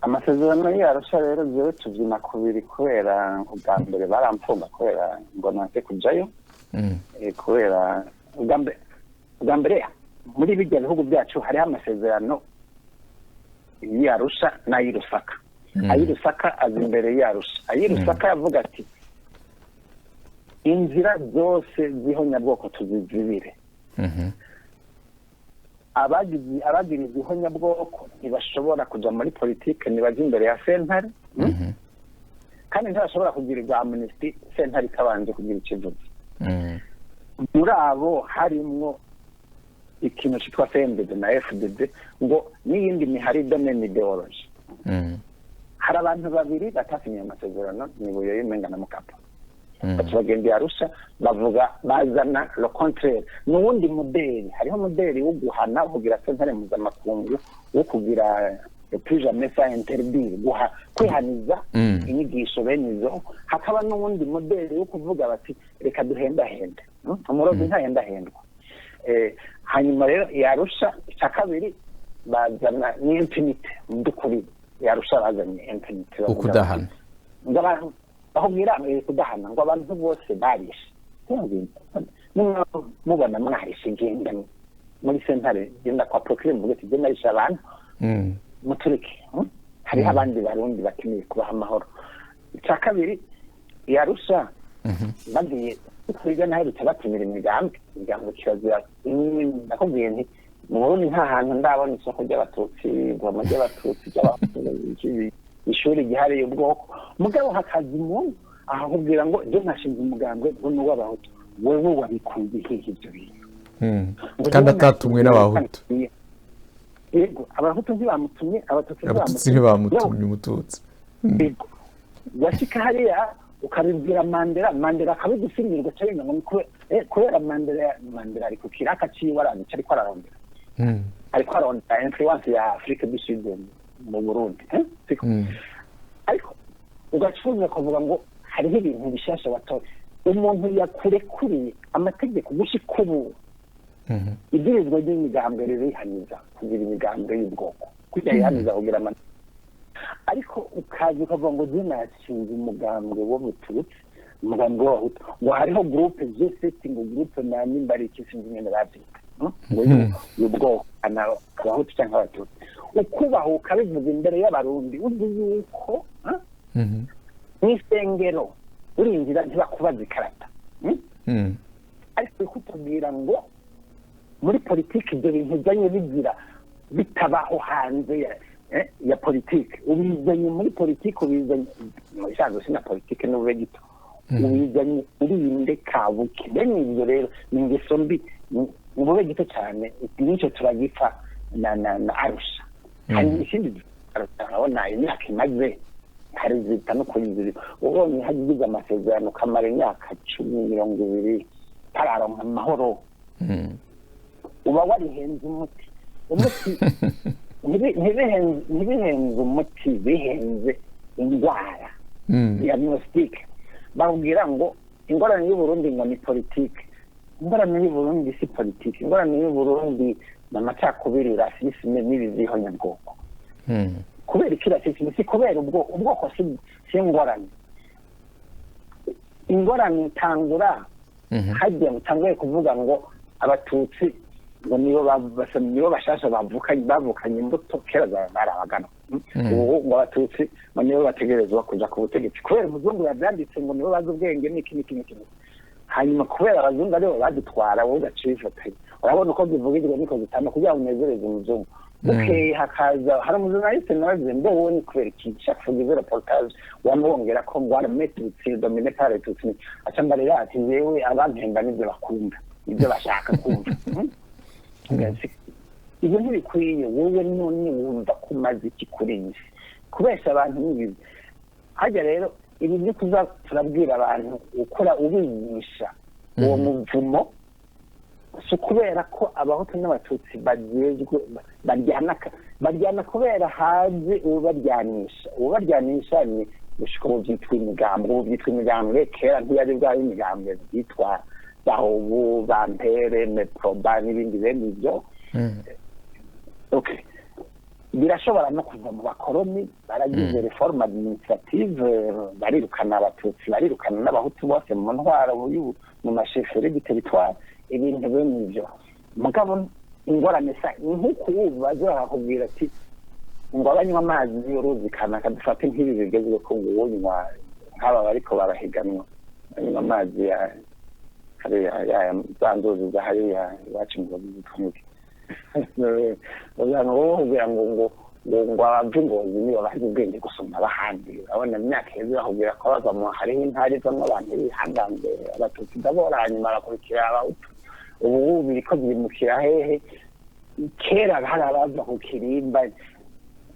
S2: Amasezerano y'Arusha rero jewe tuvyina kubiri, kubera ubwa mbere baramfunga kubera ngo nanse kujayo. Kubera ubwa mbere muri bijya bihugu byacu hariho amasezerano y'Arusha n'ay'i Lusaka. Ay'i Lusaka aza imbere y'Arusha. Ay'i Lusaka yavuga ati inzira zose z'ihonyabwoko tuzizibire, abagize ihonyabwoko ntibashobora kuja muri politike, ntibaja imbere ya sentare, kandi ntibashobora kugirirwa amnistie sentare itabanje kugira ikivuze. Muri abo harimwo ikintu citwa CNDD na FDD ngo n'iyindi mihari de même idéologie. Hari abantu babiri batasinye amasezerano, ni Buyoya umenga na Mukapa. Baca bagenda i Arusha, bavuga, bazana le contraire, n'uwundi modèle. Hariho modèle wo guhana, wo kugira sentare mpuzamakungu, wo kugira le plus jamais ça, interdire, guha kwihaniza inyigisho bene izo. Hakaba n'uwundi modèle wo kuvuga bati reka duhendahende. Umurozi ntahendahendwa. Hanyuma rero yarusha icya kabiri bazana ni impunité. Mu by'ukuri yarusha bazanye impunité. Bavuga
S1: Ukudahana.
S2: bati, ngo abantu bakubwira kudahana, ngo abantu bose barishe. Nimba mubona mwarishe, genda muri sentare, genda kwa procureur, muvuge ati genda narishe abantu, mutureke. Hariho abandi Barundi bakeneye kubaha amahoro. Icya kabiri yarusha bagiye kwiga naherutse batumira imigambi kirazira. Ndakubwiye nti mu Burundi nta hantu ndabona isoko ry'Abatutsi, ivomo ry'Abatutsi, ry'Abahutu, ishuri ryihariye ubwoko. Mugabo hakaza umuntu akakubwira ngo je nashinze umugambwe ngo ni uw'Abahutu. Wewe wabikuye hehe ibyo bintu? Ngo
S1: Kandi
S2: jewe
S1: atatumwe
S2: nashinze
S1: n'Abahutu.
S2: Yego, Abahutu ntibamutumye, Abatutsi
S1: Abatutsi
S2: ntibamutumye.
S1: ntibamutumye, Umututsi.
S2: Yego. Washika hariya ukabibwira Mandela, Mandela akabigusinyirwa cyane ngo ni kubera Mandela ari ku kiraka ciwe, arazi ico ariko ararondera. Ariko arondera influence ya Afrique du Sud mu Burundi, eh? Siko? Ariko ugacuza kuvuga ngo hariho ibintu bishasha watoye, umuntu yakurekuriye amategeko gushika ubu. Ibwirizwa ry'imigambwe ririhaniza kugira imigambwe y'ubwoko, kujya yihaniza kugira ariko ukaza ukavuga ngo je nashinze umugambwe w'Umututsi, umugambwe w'Abahutu, ngo hariho groupe G7, ngo groupe na nimba ari iki, sinzi ingene bavyita, ngo y'ubwoko ana Abahutu canke Abatutsi, ukubaha ukabivuga imbere y'Abarundi, uzi yuko mw'isengero urinjira ntibakubaza ikarata, Ariko kutubwira ngo muri politiki ibyo bintu uzanye bigira bitabaho hanze ya politiki, ubizanye muri politiki, ubizanye mu bisanzwe si na politiki n'ube gito, ubizanye urinde kabuki. Bene ibyo rero ni ingeso mbi, ni bube gito cyane. Nicyo turagipfa na Arusha. Hari ikindi Arusha, urabona imyaka imaze, hari zita no kuyizira. Ubonye hagize amasezerano kamara imyaka 10, 20 tararonka amahoro, uba warihenze umuti. Umuti ntibihenze umuti, bihenze indwara. Diagnostic, bakubwira ngo ingorane y'Uburundi ngo ni politike. Ingorane y'Uburundi si politike, ingorane y'Uburundi ni amacakubiri, racisme n'ibizihonyabwoko. Kubera iki racisme? Si kubera ubwoko, si ingorane. Ingorane itangura hajya utanguye kuvuga ngo Abatutsi ngo nibo nibo bashasha bavukanye imbuto, kera barabagana. Ubu ngo Abatutsi ngo nibo bategerezwa kuja ku butegetsi kubera umuzungu yavyanditse, ngo nibo bazi ubwenge n'iki n'iki n'iki n'iki. Hanyuma kubera abazungu aribo badutwara, wowe ugaca wifatanya, urabona uko zivugirwa niko zitama kugira ngo unezereze umuzungu. Bukeye hakaza hari umujurnaliste nawe, mbe wowe ni kubera iki chaque fois ugize reportage wamwongera ko ngo armée tutsi dominée par les Tutsi? Aca mbarira ati yewe, abampemba nibyo bakunda, nibyo bashaka kumva. Ibyo ntibikwiye. Wowe none wumva ko umaze iki kuri iyi si? Kubesha abantu ni bibi. Hajya rero ibi byo kuza turabwira abantu, ukora ubigisha uwo muvumo, si ukubera ko Abahutu n'Abatutsi bagezwe baryana kubera hazi ubaryanisha. Ubaryanisha ni gushika ubu byitwa imigambwe. Ubu byitwa imigambwe, kera ntiyari bwaba imigambwe, byitwa bahobu bampere meproba n'ibindi bene ibyo. Okay, Birashobora no kuva mu bakoroni. Baragize réforme administrative, barirukana Abatutsi, barirukana n'Abahutu bose mu ntwaro mu ma chefferies du territoire, ibintu bene ivyo. Mugabo ingorane sa nk'uku ubu baza bakakubwira ati ngo abanywa amazi y'uruzi kanaka, dufate nk'ibi bigezweho ko ngo uwunywa, nk'aba bariko barahiganwa banywa amazi ya hariya ya za nzuzi za hariya iwacu, ngo zitwike bakubwira ngo abava Ingozi nibo bazi ubwenge gusumba abahandi. Urabona, imyaka iheze bakubwira ko bava mu hariho intara ivamwo abantu b'ibihangange, Abatutsi d'abord, hanyuma barakurikira Abahutu. Ubu biriko byimukira hehe? Kera hari abava ku Kirimba.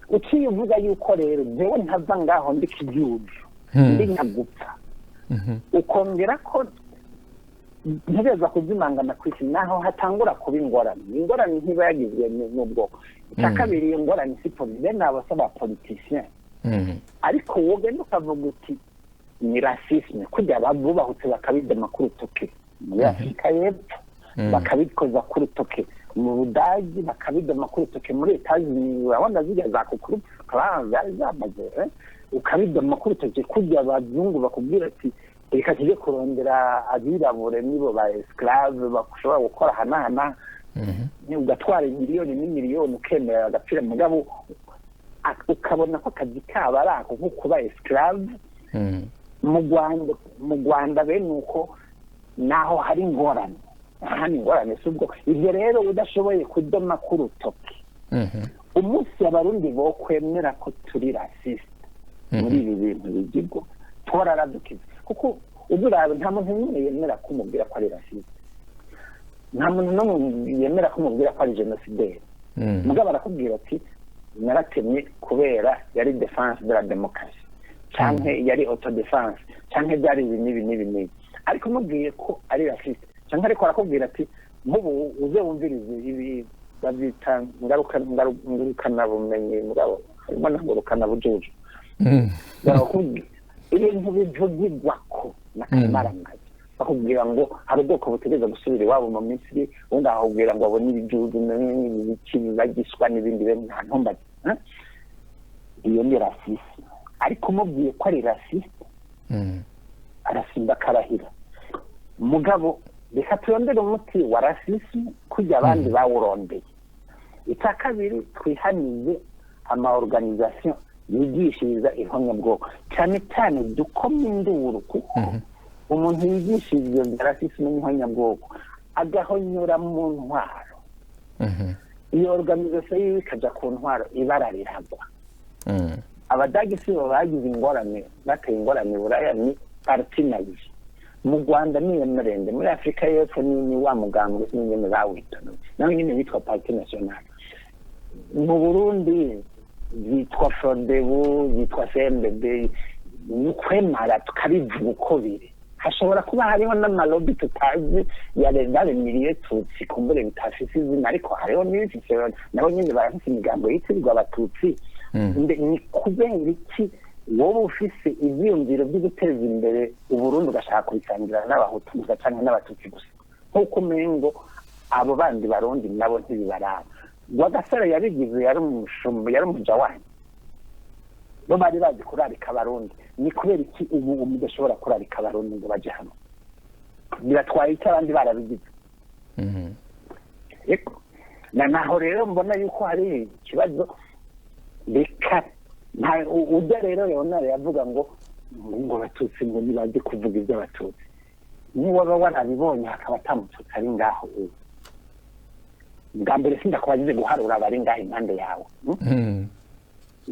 S2: Uciye uvuga yuko rero jewe ntava ngaho, ndi kijuju, ndi nyagupfa, ukongera ko ntegereza kuzimangana ku isi, naho hatangura kuba ingorane. Ingorane ntiba yagizwe n'ubwoko. Icya kabiri, iyo ngorane si bene abo si aba politiciens, ariko wogenda ukavuga uti ni racisme, kujya bubahutse bakabidoma ku rutoke muri Afurika y'Epfo, bakabikoza ku rutoke mu Budagi, bakabidoma ku rutoke muri Etazi, urabona zirya za Ku Klux Klan zari zamaze, ukabidoma ku rutoke kujya abazungu bakubwira ati reka tujye kurondera abirabure, nibo ba esclave bashobora gukora hanahana, ugatwara miliyoni n'imiliyoni, ukemera agapira, mugabo ukabona ko akazi kabo ari ako nko kuba esclave. Mu Rwanda bene uko naho hari ingorane. Hano ingorane si ubwo. Ibyo rero udashoboye kudoma ku rutoki, umunsi Abarundi bo kwemera ko turi racistes muri ibi bintu bigirwa, twararadukiza, kuko uburabe nta muntu n'umwe yemera ko umubwira ko ari raciste, nta muntu n'umwe yemera ko umubwira ko ari génocidaire. Mugabo arakubwira ati naratemye kubera yari défense de la démocratie, canke yari autodéfense, canke byari ibi n'ibi n'ibi n'ibi. Ariko umubwiye ko ari raciste, canke ariko arakubwira ati nk'ubu uze wumvirize ibi babyita ngaruka ngurukanabumenyi, mugabo harimo na ngurukanabujuju, barakubwira ibintu bivugirwa ko n'akamaramaza, bakubwira ngo hari ubwoko butegereza gusubira iwabo mu Misiri, ubundi akakubwira ngo abone ibijuju n'ibiki bagiswa n'ibindi bintu nta ntumbaze. Iyo ni racisme, ariko umubwiye ko ari raciste arasimba akarahira. Mugabo reka turondere umuti wa racisme kujya abandi bawurondeye. Icya kabiri, twihanize ama organisation yigishiriza ihonyabwoko, cyane cyane dukome induru, kuko umuntu yigishiriza ibyo bya racisme n'ihonyabwoko agahonyora mu ntwaro, iyo organisation yiwe ikaja ku ntwaro, ibara riragwa. Abadagi si bo bagize ingorane, bateye ingorane Buraya, ni parti nazi. Mu Rwanda ni MRND, muri Afurika y'Epfo ni wa mugambwe nyine bawita, nawe nyine witwa Parti National. Mu Burundi byitwa Frodebu, byitwa CMDB. Ni ukwemara tukabivuga uko biri. Hashobora kuba hariho n'ama lobby tutazi ya les milieux tutsi, kumbure bitafise izina, ariko hariho n'ibifise, nabo nyine barafise imigambo yitirirwa Abatutsi. Ni kubera iki wowe ufise ivyiyumviro byo guteza imbere Uburundi ugashaka kubisangira n'Abahutu gusa canke n'Abatutsi gusa, nk'uko umengo abo bandi Barundi nabo ntibibaraba? Rwagasore yabigize, yari umushumba, yari umuja wanyu, bo bari bazi kurarika Abarundi. Ni kubera iki ubu mudashobora kurarika Abarundi ngo baje hamwe? Biratwaye icyo abandi barabigize? Eko na naho rero mbona yuko hari ikibazo. Reka ujya rero Leonard yavuga ngo Abatutsi ngo nibaze kuvuga iby'Abatutsi, niwaba warabibonye hakaba atamututsi ari ngaho ubu, bwa mbere sindakubagize guharura abari ngaho impande yawe,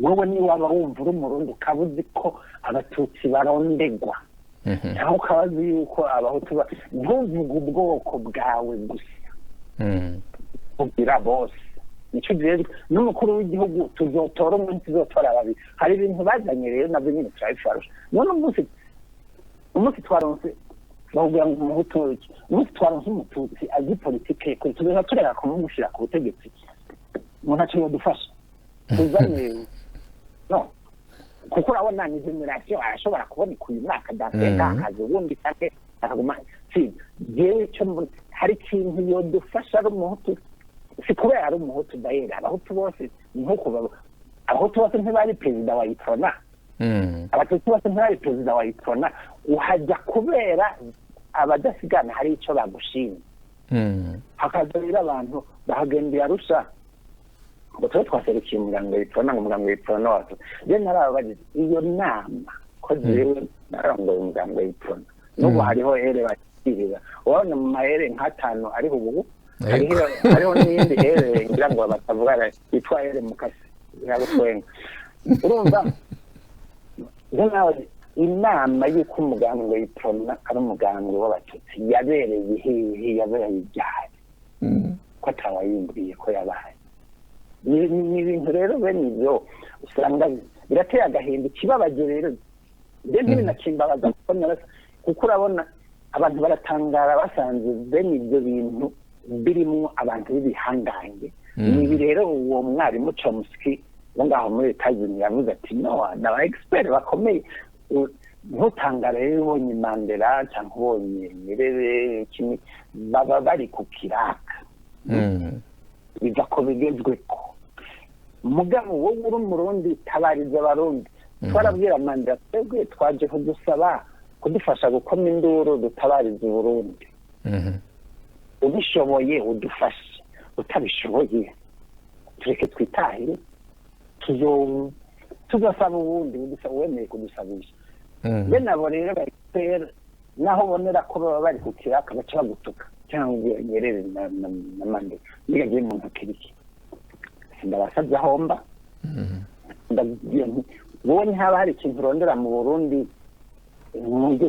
S2: Wowe niwaba wumva uri Umurundi, ukaba uzi ko Abatutsi barondegwa, cyangwa ukaba uzi yuko Abahutu ntuvuge ubwoko bwawe gusa, ubwira bose. Nicyo rero n'umukuru w'igihugu tuzotora umwe, tuzotora babiri. Hari ibintu bazanye rero nabyo nyine turabifarusha. None umunsi twaronse bakubwira ngo Umuhutu iki, umunsi twaronse Umututsi azi politike kuri, tuzoza tureka kumumushyira ku butegetsi ngo ntacyo yodufasha, tuzanye no kuko urabona ni génération arashobora kuboneka uyu mwaka dasenga akaza ubundi canke akaguma. Si jewe icyo mbona, hari ikintu yodufasha ari Umuhutu, si kubera ari Umuhutu dayeri, Abahutu bose. Ni nko kuba Abahutu bose ntibari perezida wa Iprona, Abatutsi bose ntibari perezida wa Iprona. Uhajya kubera abadasigana hari icyo bagushimye. Hakaza rero abantu bahagendeye Arusha ngo tube twaserukiye umugambwe w'Iprona, ngo umugambwe w'Iprona wacu. Je narababajije iyo nama ko jewe narongoye umugambwe w'Iprona, n'ubu hariho ere bakirira, urabona mu maere nk'atanu ariho ubu, hariho n'iyindi ere ngira ngo batavuga yitwa ere mukasi yagutwenga. Urumva je nawe, inama y'uko umugambwe w'Iprona ari umugambwe w'Abatutsi yabereye hehe? Yabereye iryari? Ko atawayimbwiye ko yabaye? Ni ibintu rero bene ibyo usanga birateye agahinda. Ikibabaje rero nde ntibinakimbabaza, kuko urabona abantu baratangara basanze bene ibyo bintu birimo abantu b'ibihangange. Ni ibi rero uwo mwarimu Chomsky wo ngaho muri États-Unis yavuze ati: "No, ni aba expert bakomeye." Ntutangare rero ubonye Mandela cyangwa ubonye Nyerere, kimwe baba bari ku kiraka, biva ko bigezweko. Mugabo wowe uri Umurundi, tabariza Abarundi. Twarabwira Mandela: twebwe twaje kudusaba kudufasha gukoma induru dutabariza Uburundi. Ubishoboye udufashe, utabishoboye tureke twitahire, tuzasaba uwundi wemeye kudusabisha. Bene abo rero bari naho ubonera ko baba bari ku kiraka, baca bagutuka cyangwa Nyerere na Mandela. Mbega mu ntoki biki? Ndabasabye ahomba, ndabwira nti: wowe ntihaba hari ikintu urondera mu Burundi, nubwo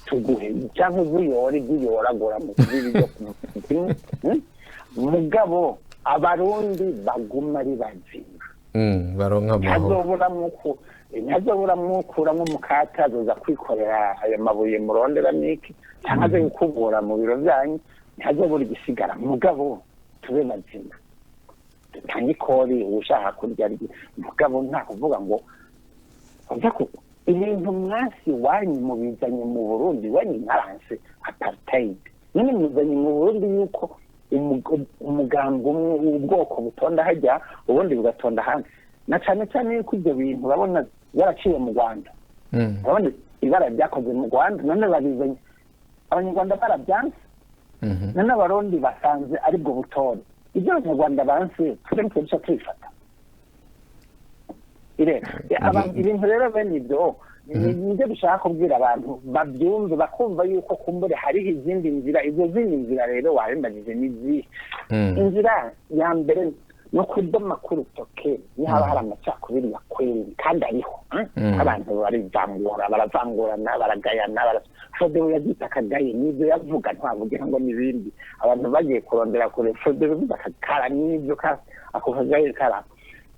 S2: tuguhe cyangwa uzuyore ibyo uyoragura mu byo. Mugabo Abarundi baguma ari bazima,
S1: baronka amahoro.
S2: Ntazobura mwukuramo umukate, azoza kwikorera ayo mabuye murondera niki, cyangwa aze gukubura mu biro byanyu. Ntazobura igisigara, mugabo tube bazima, dutange ikori ushaka kurya arye. Mugabo nta kuvuga ngo uza ku ibintu mwasi wanyu mubizanye mu Burundi. Wanyu mwaranse apartheid, none muzanye mu Burundi yuko umugambi umwe, ubwoko butonda hajya, ubundi bugatonda ahandi, na cyane cyane yuko ibyo bintu urabona byaraciye mu Rwanda. Urabona ibara ryakoze mu Rwanda, none babizanye, Abanyarwanda barabyanse, none Abarundi basanze aribwo butore. Ibyo Abanyarwanda banse, twe nitwe duca tubifata. Ibintu rero bene ibyo nibyo dushaka kubwira abantu, babyumve, bakumva yuko kumbure hariho izindi nzira. Izo zindi nzira rero wabimbajije ni izihe? Inzira ya mbere no kudoma ku rutoke nihaba hari amacakubiri ya kweri, kandi ariho. Abantu barivangura, baravangurana, baragayana. Frodebu yabyita akagaye, n'ibyo yavuga ntiwavugira ngo n'ibindi. Abantu bagiye kurondera kure, Frodebu yavuze akakara, n'ibyo ako kagaye kara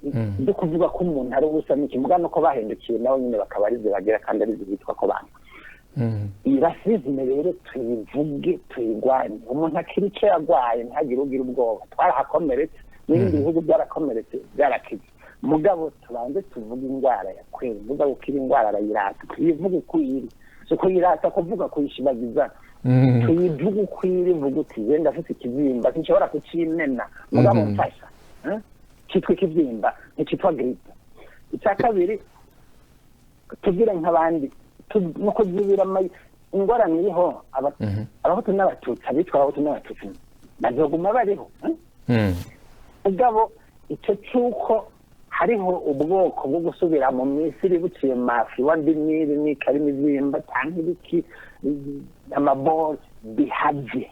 S2: byo kuvuga ko umuntu ari ubusa n'iki. Muga nuko bahindukiye nabo nyine bakaba aribyo bagira, kandi aribyo bitwa ko bantu. Iyi racisme rero tuyivuge, tuyigwanye. Umuntu akiri icyo yarwaye, ntagire ugira ubwoba. Twarahakomeretse, n'ibindi bihugu byarakomeretse, byarakize. Mugabo tubanze tuvuge indwara ya kweri. Mugabo ukiri indwara arayirata, tuyivuge uko iri, si kuyirata kuvuga kuyishibagiza. Tuyivuge uko iri. Vuga uti: genda afite ikibyimba, sinshobora kucimena, mugabo mfasha. Cyitwa ikibyimba, ntikitwa grippe. Icya kabiri, tugire nk'abandi no kuzibira ingorane iriho. Abahutu n'Abatutsi, abitwa Abahutu n'Abatutsi bazoguma bariho. Mugabo icyo cy'uko hariho ubwoko bwo gusubira mu Misiri buciye mafi wa ndimiri n'ikari imibyimba cyangwa ibiki amaboro bihave.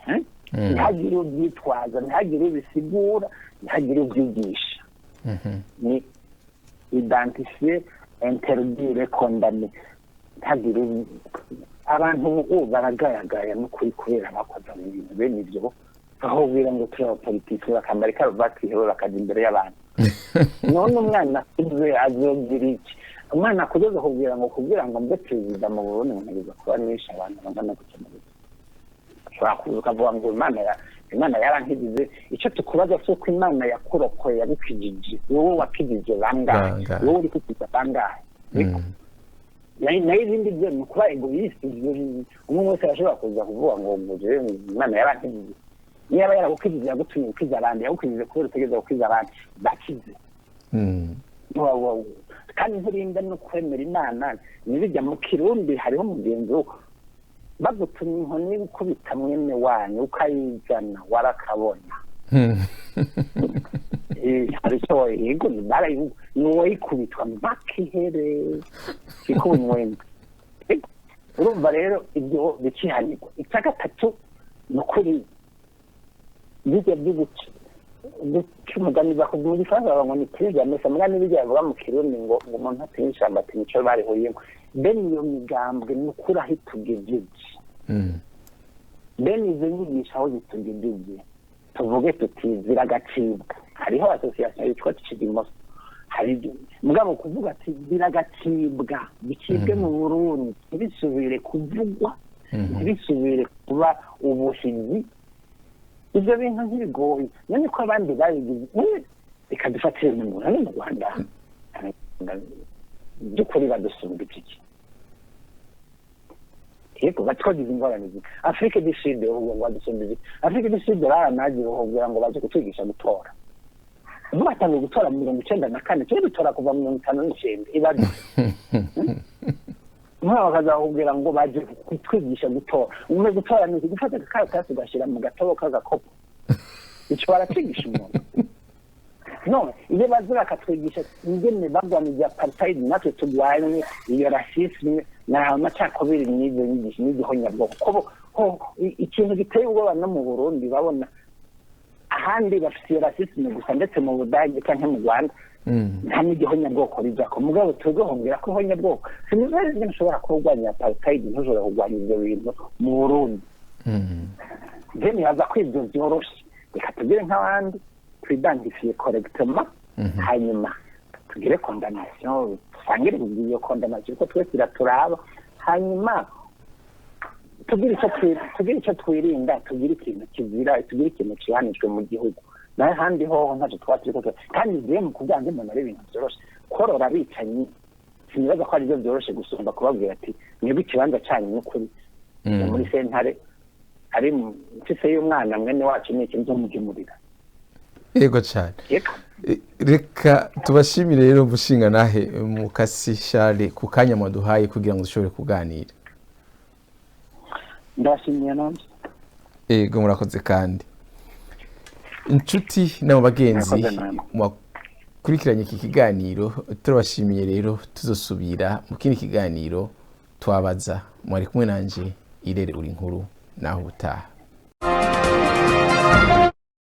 S2: Ntihagire ubyitwaza, ntihagire ubisigura, ntihagire ubyigisha. Ni identifier, interdire, condamner. Ntihagire abantu ubu baragayagaya n'ukuri kubera bakoze mu bintu bene ibyo, aho ubwira ngo turi abapolitiki, bakambara ikaruvati hewe, bakajya imbere y'abantu. None umwana akuze azogira iki? Umwana akuze akubwira ngo kugira ngo mbe perezida mu Burundi ngo ntegereza kuba nishe abantu bangana gutya na gutya. Ushobora kuza ukavuga ngo Imana yarankijije. Icyo tukubaza si uko Imana yakurokoye, yagukijije wowe, wakijije bangahe?
S1: Bangahe?
S2: Wowe uri kukiza bangahe? Nayo ibindi byo ni ukuba égoïste. Umwe wese arashobora kuza kuvuga ngo jewe Imana yarankijije. Niba yaragukijije, yagutumye gukiza abandi, yagukijije kubera utegereza gukiza abandi, bakize. Kandi nturinda no kwemera Imana. Nibijya mu Kirundi hariho umugenzi wo bagutumye inkoni yo gukubita mwene wanyu ukayizana, warakabona. Hari icyo, yego, nuwayikubitwa mpaka ihere siko. Urumva rero ibyo bikihanirwa. Icya gatatu ni ukuri bijya by'uguca guca umugani bakuvuga mu Gifaransa bavuga ngo ni prise mesa mugani, bijya bavuga mu Kirundi ngo umuntu atinya ishyamba atinya ico barihuriyemo. Bene iyo migambwe ni ukuri aho itugejeje, bene izo nyigisho aho zitugejeje, tuvuge tuti ziragacibwa. Hariho association yitwa Cidimoso, hari mugabo kuvuga ati biragacibwa, bicibwe mu Burundi, ntibisubire kuvugwa, ntibisubire kuba ubuhizi. Ibyo bintu ntibigoye. None ko abandi babigize, none reka dufatire mu Rwanda, mu Rwanda by'ukuri badusumba iki? Yego, batwagize ingorane ziki? Afrique du Sud ubu ngo badusumba iki? Afrique du Sud baranagiye kugira ngo baze kutwigisha gutora. Ubu batangiye gutora mu 94, turi dutora kuva mu 59. Ibaze umwana bakazakubwira ngo baje kutwigisha gutora. Umwe gutora ni gufata agakaratasi ugashyira mu gatobo k'agakopo, icyo baratwigisha umuntu? No iyo baza bakatwigisha ingene barwanije apartheid, natwe turwanye iyo racisme na amacakubiri n'izo nyigisho n'igihonyabwoko. Ko ikintu giteye ubwoba no mu Burundi babona ahandi bafite iyo racisme gusa, ndetse mu Budage canke mu Rwanda nta n'igihonyabwoko rijako. Mugabo twebwe hongera ko ihonyabwoko, sinibaza ingene ushobora kurwanya apartheid ntushobora kurwanya ivyo bintu mu Burundi. Je nibaza ko ivyo vyoroshe. Reka tugire nk'abandi, twidantifiye correctement, hanyuma tugire condamnation, dusangire iyo condamnation kuko twese iraturaba. Hanyuma tugire icyo twirinda, tugire ikintu kizira, tugire ikintu kihanijwe mu gihugu. Naho ahandi hoho ntacyo twaba turiko. Kandi jewe mu kubwanjye mbona ari ibintu vyoroshe. Korora abicanyi sinibaza ko aribyo vyoroshe gusumba kubabwira ati mwebwe ikibanza canyu n'ukuri muri sentare ari mfise y'umwana mwene wacu ni iki nzomugemurira.
S1: Yego cyane.
S2: Yego.
S1: Reka tubashimire rero, mushinga nahe Mukasi Charles, ku kanya mwaduhaye kugira ngo dushobore kuganira.
S2: Ndabashimiye nanje.
S1: Yego, murakoze. Kandi inshuti n'abo bagenzi
S2: Murakoze namwe.
S1: mwakurikiranye iki kiganiro, turabashimiye rero. Tuzosubira mu kindi kiganiro twabaza. Mwari kumwe nanje Irere uri nkuru. Naho ubutaha.